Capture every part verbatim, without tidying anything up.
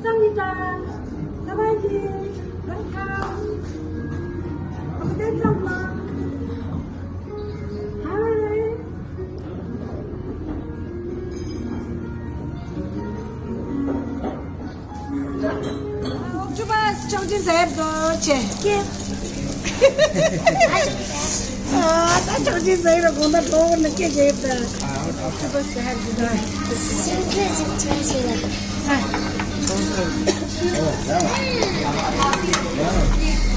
Samita, Sabaji, welcome. Welcome. Hi. ཨོག་ཅུ་པ་སི་ཅོག་ཅིག་ཟེར་དོ་ཆེ། ཀེ། ཨ་ད་ཅོག་ཅིག་ཟེར་ར་དགོངས་དག་གྲོགས་ནི་ཀེ་ཟེར་ད། ཨོག་ཅུ་པ་སི་ཟེར་དོ། སེམས་ཁྲལ་ཞིག་བྱས་ཤིག་ལ།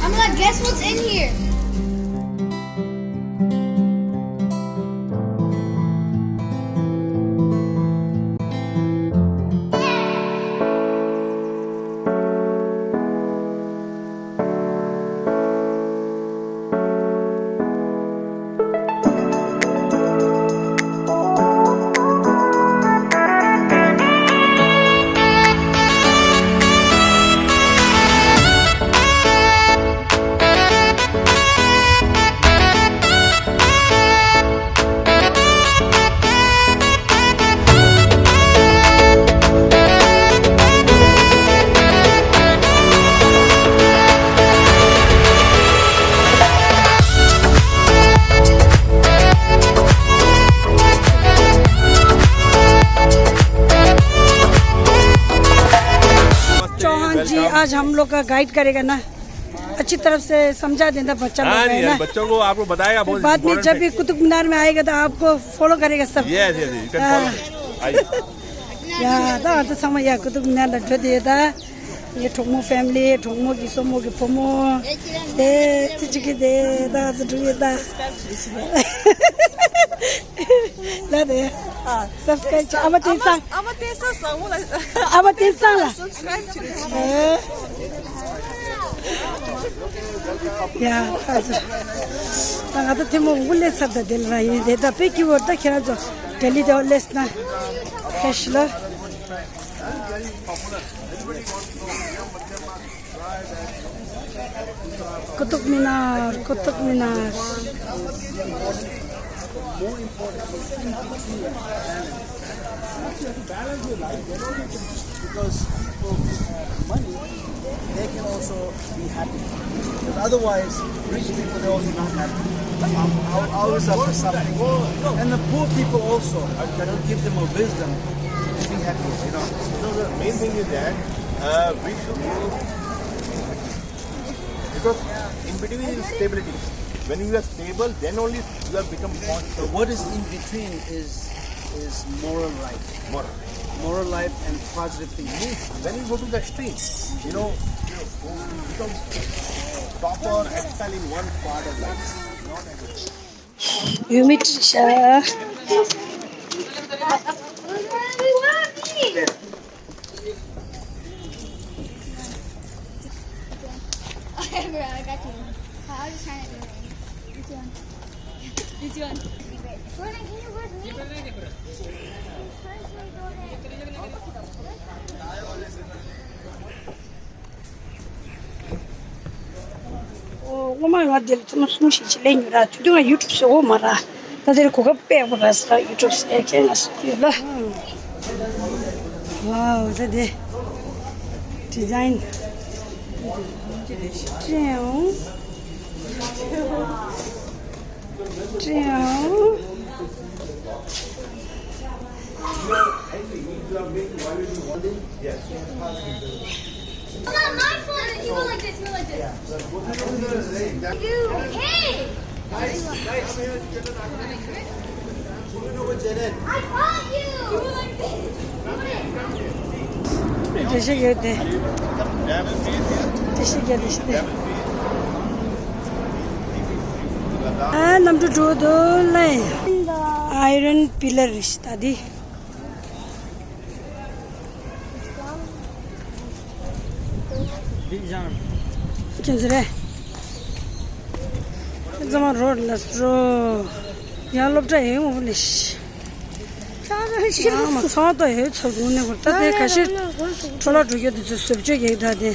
I'm like, guess what's in here? Chauhan जी आज हम लोग का गाइड करेगा ना, अच्छी तरफ से समझा देना बच्चा लोग हाँ को, है नहीं यार, ना? बच्चों को आपको बताएगा, फिर बहुत बाद में इंपॉर्टेंट जब है। भी कुतुब मीनार में आएगा तो आपको फॉलो करेगा सब। यस यस, यू कैन हाँ। फॉलो। आइए। ཡ་ད་ང་ཚོ་ཚང་མ་ཡ་ཀུ་ཏུབ་མི་ནར་ལ་འགྲོ་དེ་ད། ངའི་གྲོགས་མོ་ཕེ་མི་ལི། གྲོགས་མོ་གི་སྲུ་མོ་གི་བུ་མོ། དེ་ཙི་ཅིག་གི་དེ་ད་ང་ཚོ་འགྲོ་ཡོད་ད། ལ་དེ། ཨ། སབ་སི་ཀ་རེབ་བྱེད། ཨ་མ་བསྟན་བཟང་། ཨ་མ་བསྟན་བཟང་ཟང་མོ་ལ། ཨ་མ་བསྟན་བཟང་ལ། སབ་སི་ཀ་རེབ་བྱེད་རོགས་བྱེད། ཡ་ད་ཚོ། ད་ང་ད་ཐེ་མོ་འགུ་ལས་ཚར་ད་དེ་ལ་ར་ཡིན་དེ་ད་པེ་ཀི་བོར་ད་ཁྱེད་རང་ཚོ་ལྡི་ལི་དེ་ལས་ན་ཧེ་ཤི་ལ། ཀུ་ཏུབ་མི་ནར། ཀུ་ཏུབ་མི་ནར། Because people with money, they can also be happy. Because otherwise, rich people, they're also not happy. Um, al- always up to something. And the poor people also, that will give them a wisdom to be happy, you know. So the main thing is that uh, we should, because in between is stability. When you are stable, then only you have become conscious. What is in between is is moral life. Moral. Moral life and positive thinking. Means when you go to the extreme, you know, you know, become proper expel in one part of life. Not everything. You meet Sha. I got you. I was just trying to do it. This one. This one. Running here with me. ཨོ། སྔོན་མ་ང་འདིར་ཐེངས་མ་གསུམ་ཞིག་ཅིག་སླེབས་མྱོང་ར། དུས་དུས་ང་ཡུ་ཊུབ་བཟོ་གོ་མ་ར། ད་དེར་གོ་སྐབས་དཔེ་ཡག་པོ་རག་སོང་ར། ཡུ་ཊུབ་བཟོ་ཡ་ཁྱེད་ང་བཟོ་གི་ཡོད་ལ། ཝའོ། ད་དེ་ཌི་ཛའིན་ཅི་ཡང་། ཅི་ཡང་། Hold on, my phone. You go like this, you go like this. You, hey! I got you! You go like this. འགྲེལ་བཤད་ཡོད་དེ། འགྲེལ་བཤད་རྒྱག་དེ་ཤི་དེ། ཨ། གནམ་གྲུ་འགྲོ་འདུག་ལེ། Iron pillar རེད་ཤག་ད་འདི། ཁྱེད་ཚོ་རེད། ཁྱེད་ཚོ་མ་རོ་ལ་རོ། ཡང་སློབ་གྲྭ་ཡོང་བ་ལེ་ཤི། ཚང་མ་ཚང་ཏོ་ཡོད་ཚོ་དགོངས་ནས་གོ། ད་དེ་ཁ་ཤས་འཕྲོ་བརླག་འགྲོ་རྒྱུ་དེ་ཚོ་བཟོ་བཅོས་རྒྱག་ད་དེ།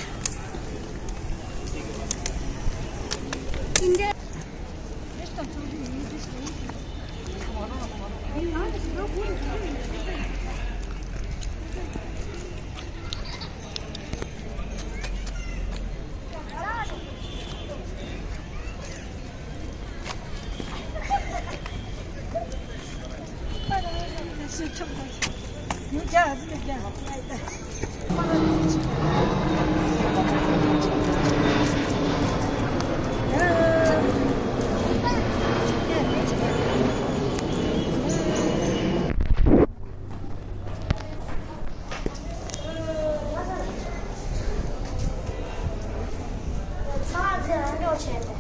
ཚང་མ་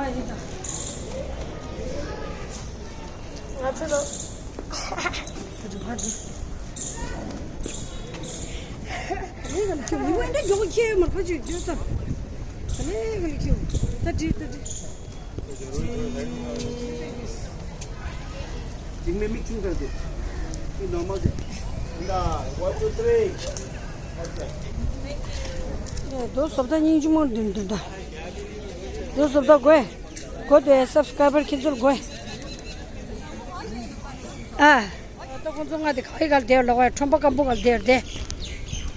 ཡིན་ད། ང་ཚོ་ལོ། ད་ཅི་ཕར་འགྲོ། ད་ལས་ཀ་ལ་ཁྱོད་ཡིན་པ་འདྲ་མགྱོགས་པོ་ཁྱེར་ཡོད་མ་རེད། ཕ་ཆོས་བརྗོད་ས། ད་ལས་ཀ་ལ་ཁྱོད། ད་འགྲིག་ད་འགྲིག་ཅིག་མེ་མིག་ཆུང་དྲགས་ཏེ། ཅིག་ནོར་མལ་ཏེ། ད། One, two, three. རྡོ་བཟོ་ལྟ་སྙིང་རྗེ་མོ་འདུག་འདུག་ད། རྡོ་བཟོ་ལྟ་དགོས། དགོས་དེ་སབ་སི་ཀ་རའི་བར་ཁྱེད་ཚོར་དགོས། ཨ། ད་ཁོང་ཚོ་ང་དེ་ག་ཡི་ག་ལ་བསྡད་ལོག་བས། ཁྲོམ་པ་སྐམ་པོ་ག་ལ་བསྡད་བསྡད།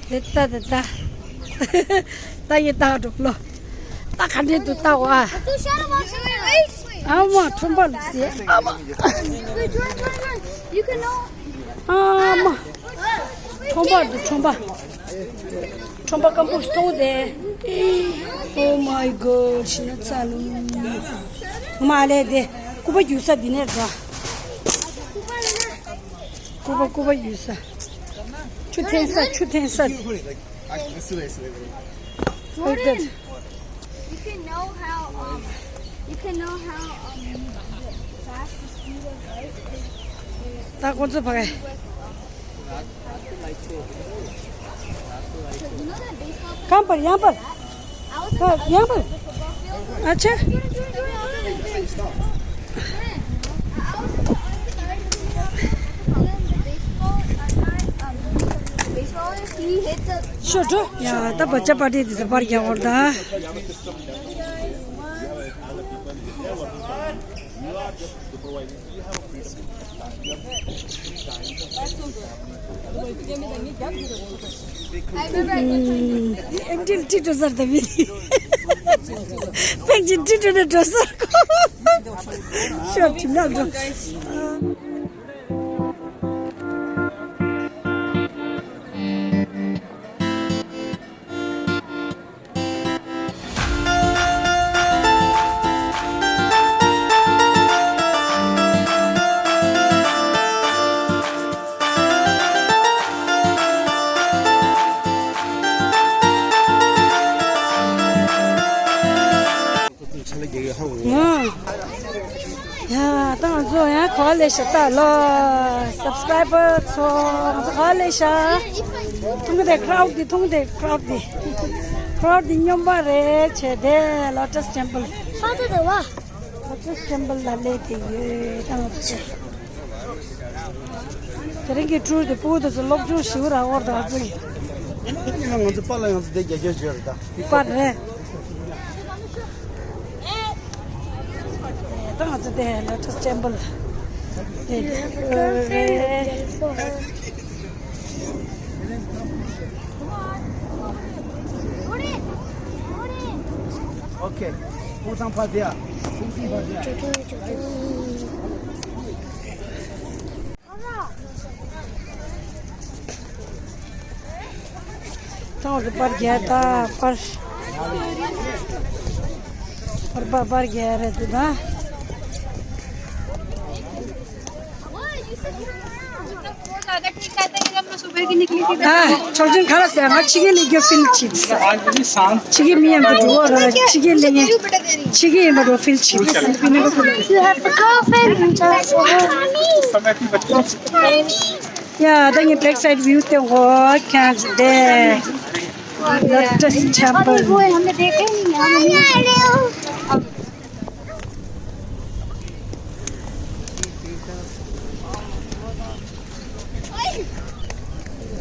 དེ་ལྟ་དེ་ལྟ། ད་ཡི་ལྟ་འགྲོ་ལོ། ད་ག་འདྲེ་འདུག་ལྟ་འོ་ཨ། ཨ་མ་ཁྲོམ་པ་ལ་ཟེར་ཨ་མ། You can know. ཨ་མ། ཁྲོམ་པ་འདུག་ཁྲོམ་པ། ཁྲོམ་པ་སྐམ་པོ་ཞིག་མཐོང་དེ། Oh my God, ཤི་ན་ཚ་ལུ། མ་ལས་དེ། སྐུད་པ་རྒྱུག་ས་འདི་ནས་འགྲོ། སྐུད་པ་སྐུད་པ་རྒྱུག་ས། ཆུ་འཐེན་ས་ཆུ་འཐེན་ས། Jordan, you can know how, um, you can know how, um, fast the speed of light is. ད་ཁོང་ཚོ་ཕ་གི། གང་པར་ཡང་པར། ཡང་པར། ཨ་ཆེ། ཤོ་འགྲོ། ཡ་ད་བ་ཅ་པ་ཏི་དེ་ཚོ་པར་རྒྱག་འོར་ད། ཨེ་འདྲིལ་ཏི་ཏོ་སར་ད་བི། པེག་ཅིན་ཏི་ཏོ་ནས་འགྲོ་སར་གོ། ཤོ་ཐིམ་ལ་འགྲོ། ཡ། ད་ང་ཚོ་ཡང་ག་ལེ་ཤ་ད་ལོ། སབ་སི་ཀ་རའི་བར་ཚོ་ང་ཚོ་ག་ལེ་ཤ། མཐོང་གི་དེ་ཁྲའུ་ཌི་མཐོང་གི་དེ་ཁྲའུ་ཌི། ཁྲའུ་ཌི་སྨྱོན་པ་རེད་བྱས་དེ་ལོ་ཊས་ཊེམ་པལ། ཧ་ད་དེ་བ། ལོ་ཊས་ཊེམ་པལ་ལ་སླེབས་ཏེ་ཡོད་ད་ང་ཚོ། དེ་རིང་གི་ཊུར་དེ་ཕྲུ་གུ་དེ་ཚོ་སློབ་སྦྱོང་ཞིག་རག་འོར་ད་ང་ཚོ་གི། ང་ཚོ་པཱ་ལགས་ང་ཚོ་དེ་རྒྱ་སྐྱོར་བྱོས་རེད་ད། པར་རེད། ད་ང་ཚོ་དེ་ལོ་ཊས་ཊེམ་པལ་དེ་རེད། Okay. ཕུགས་བཟང་ཕ་དེ་ཡ། ཕུགས་བཟང་ཕ་དེ་ཡ། ཐང་དུ་པར་རྒྱག་ད་པར། པར་པར་པར་རྒྱག་རེད་འདུག་ད། ཨ། ཆོག་ཅན་ག་རེ་ཟེར། ང་ཕྱི་རྒྱལ་ལ་རྒྱུ་ཕིལ་བྱེད། ཕྱི་རྒྱལ་མི་ཡིན་པ་འགྲོ་བ་ར་ཕྱི་རྒྱལ་ལ་ངས་ཕྱི་རྒྱལ་ཡིན་པ་འགྲོ་ཕིལ་བྱེད། You have a girlfriend who does it. ཡ་ད་ངས་བེག་སའིཌ་བིའུ་སྟོན་གོ་ཁྱེད་ཚོ་དེ། Lotus Temple.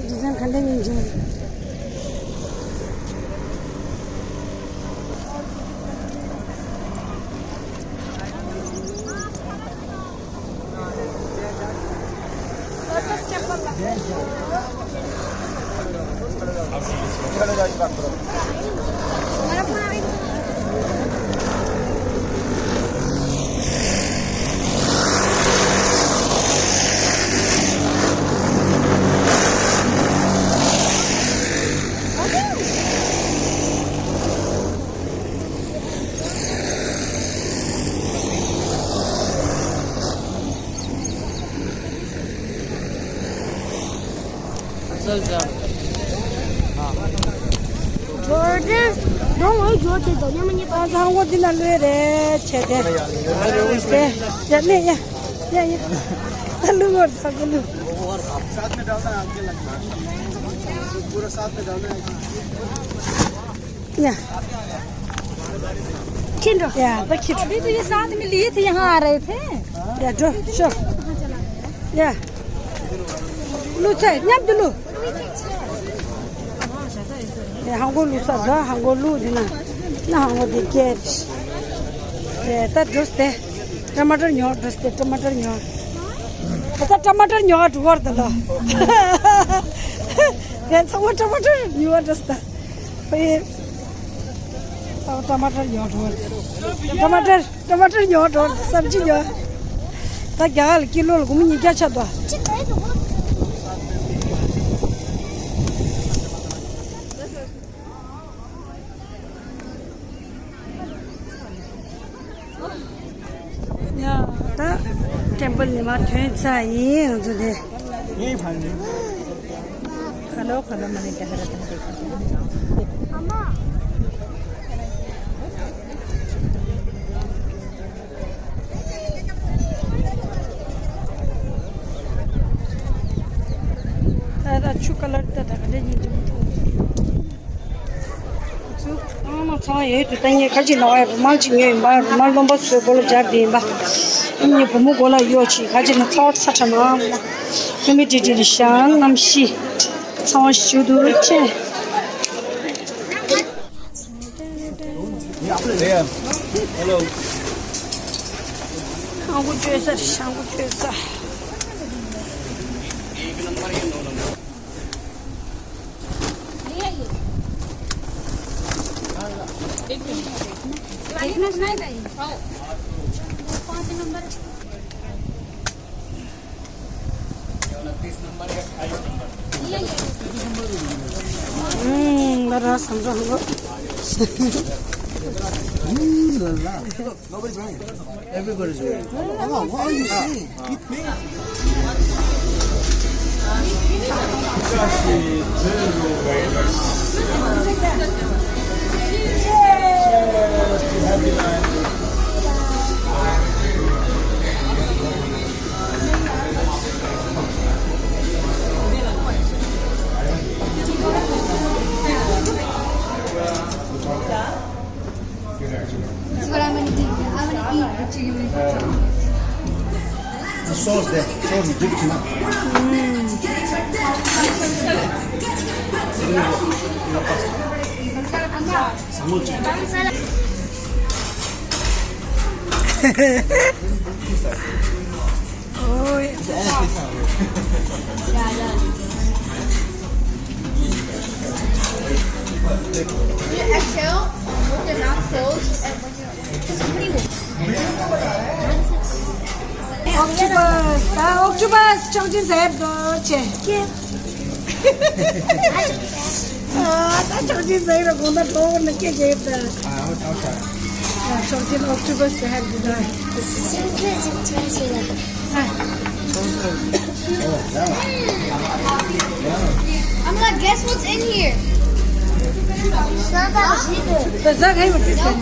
ཌི་ཛའིན་ག་འདྲ་ཡིན་ཅིང་། Don't worry, you're okay, don't you? ཨ་ཚང་གོ་འདི་ན་ལོས་རེད་བྱས་ཏེ། དེ་ཡ་ནས་ཡ་ཡ་ཡ། ད་ལུས་ངོར་ཚང་གི་ལུས། साथ में डालना है, आपके लगता है। पूरा साथ में डालना है। ཡ། ཁྱེད་འགྲོ། ཡ་ད་ཁྱེད་འགྲོ། अभी तो ये साथ में लिए थे, यहाँ आ रहे थे। ཡ་འགྲོ་ཤོག་ཡ། ལུས་ཚེ་མཉམ་དུ་ལུས། ཧང་གོ་ལུག་ས་ད་ཧང་གོ་ལུག་འདི་ན་ན་ཧང་གོ་འདི་སྐད། ད་འགྲོ་སྟེ། ཊ་མ་ཊར་ཉོ་འགྲོ་སྟེ་ཊ་མ་ཊར་ཉོ། ད་ཊ་མ་ཊར་ཉོ་འགྲོ་བར་ད་ལོ། ད་ཚང་མ་ཊ་མ་ཊར་ཉོ་འགྲོ་སྟེ། ཕ་ཡེ། ཚང་མ་ཊ་མ་ཊར་ཉོ་འགྲོ་བར། ཊ་མ་ཊར། ཊ་མ་ཊར་ཉོ་འགྲོ་སབ་ཇི་ཉོ། ད་རྒྱ་གར་ལ་ཀི་ལོ་ལ་སྒོར་མོ་ཉིས་བརྒྱ་ཆགས་འདུག་ཡ་ད་ཊེམ་པལ་ནས་མར་ཐོན་ཚར་ཡིན་ང་ཚོ་དེ། ཁ་ལོ་ཁ་ལོ་མ་ནི་ཏ་ཧ་ར་ཏ་ཧ་ར། ད་ད་ཆུ་ཀ་ལར་ད་ད་ག་འདྲ་ཡིན་གྱི་མི་འདུག་ཚུ་ཨ་མ་ཚང་ཡོད་དུ་ད་ངས་ཁ་ཅིག་ནང་ཡ་རུ་མལ་ཅིག་ཉོས་ཡིན་པ། རུ་མལ་སྟོང་པ་ཚོའི་སྒོ་ལ་སྦྱར་དེ་ཡིན་པ། ངས་བུ་མོ་སྒོ་ལ་གཡོག་ཅིག་ཁ་ཅིག་ན་ཚ་བ་ཚ་ཁྲ་མ་མ་ཁུ་མི་ཏི་ཏི་རི་ཤང་གནམ་གཤིས་ཚང་བ་ཞུ་དུ་ཆེ། Hello. ཤང་ཁུ་བཅོས་ས་རེད། ཤང་ཁུ་བཅོས་ས། देखना नहीं था ये। पाँच नंबर। हम्म, बड़ा समझो हमको। Nobody's running. Everybody's running. Come on, what are you saying? That's what I'm gonna do. I'm gonna eat the chicken. The sauce there, sauce is good enough. You exhale with your mouth closed and when you Octopus, ད་octopus་ཆོག་ཅིག་ཟེར་དོ་ཆེ། ཨ་ད་ཆོག་ཅིག་ཟེར་ར་དགོངས་དག་གྲོགས་ན་སྐད་རྒྱབ་ད། ཨ་ཆོག་ཅིག་octopus་ཟེར་དོ་ད། I'm gonna guess what's in here. Does that name what this thing?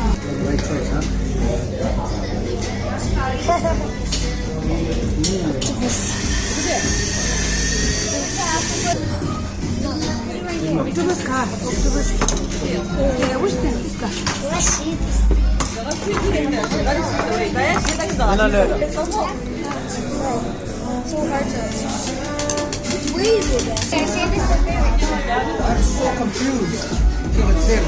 Octopus car, octopus. Yeah, which thing? This car. Let's see this. No, no, no. So hard to. I'm so confused. Give it to me.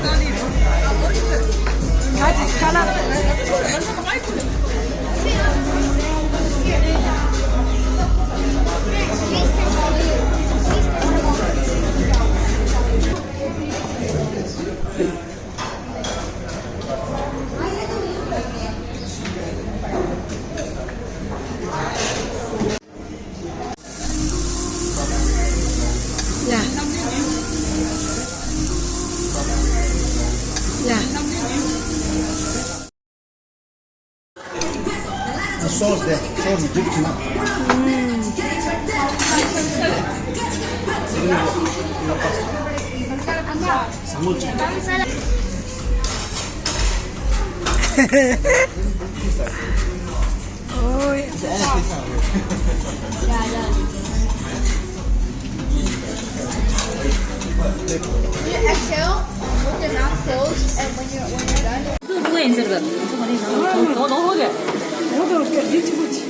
Yeah. Yeah. The sauce there, sauce is good enough. Mm. ཟ་མོ་ཅིག་ཨོའི། You exhale with your mouth closed, and when you're when you're done, ལུག་ཡིན་ཟེར་བ། ཚོ་མ་ནི་ནང་ཚོ་ཚོ་ནོར་ཧོ་གེ། ཧོ་དོ་གེ་འདི་ཅི་མོ་ཅི།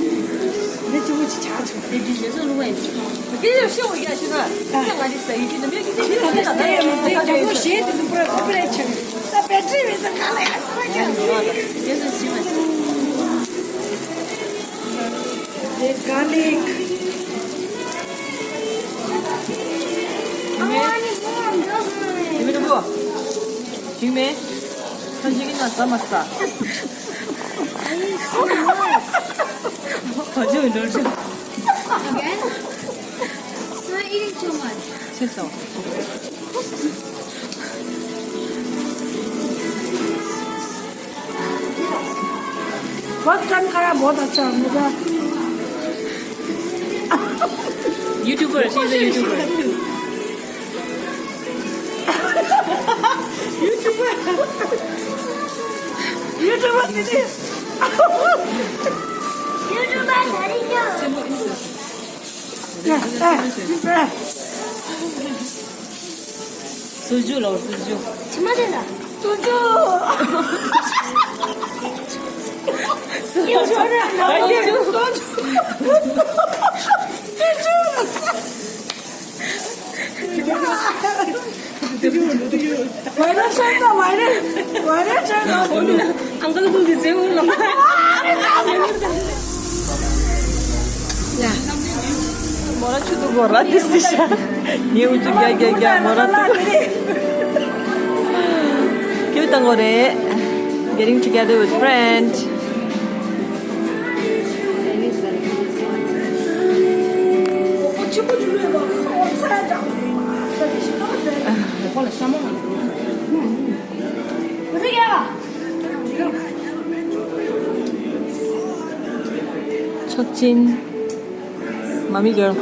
འདི་ཅི་མོ་ཅི་ཆ་ཆོ། འདི་འདི་ཞེ་སོ་ལུག་ཡིན་ཟེར། དེ་ཡོད་ཤེས་འོ་ཡ་ཤེས་ན། ཡ་ང་འདི་ཟ་ཡི་འདི་ནམ་ཡ་གི་འདི་འདི་ཟ་ཡི་ཟ་ཡི་ཟ་ཡི་ཟ་ཡི་ཟ་ཡི། ད་བེ་ཊི་རི་མེད་ས་ག་ལ་ཡ་ཟ་ཡ། ཡོད་ཤེས་མ་ཤེས། This garlic. ཞིམ་མེད། ཞིམ་མེད་འགྲོ་པོ། ཞིམ་མེད། ཁ་ཅིག་གིས་ན་ཟ་མ་ཟ། བ་ཅུ་འགྲོ་ཅུ། Again? Not eating too much. ཆེ་སོང་། First time खाया, बहुत अच्छा मुझे। YouTuber, she's a YouTuber. YouTuber. YouTuber, YouTuber. སུ་ཇུ་ལོ་སུ་ཇུ། ཕྱི་མ་དེ་ལ། སུ་ཇུ། སུ་ཇུ། སུ་ཇུ། སུ་ཇུ། ཝའི་རལ་ཆགས་ན་ཝའི་རལ། ཝའི་རལ་ཆགས་ན། ཨང་ཀལ་ཁུལ་གྱི་ཟེར་འོང་ལ། ཡ། མོ་ར་ཆུ་འདུག་གོ་ར་དེ་སི་ཤ། ངའི་འུ་ཚུགས་རྒྱག་རྒྱག་རྒྱག་མོ་ར་འདུག་ཁྱོད་དང་གོ་རེད། Getting together with friend. ཆོག་ཅིན། Mommy girl.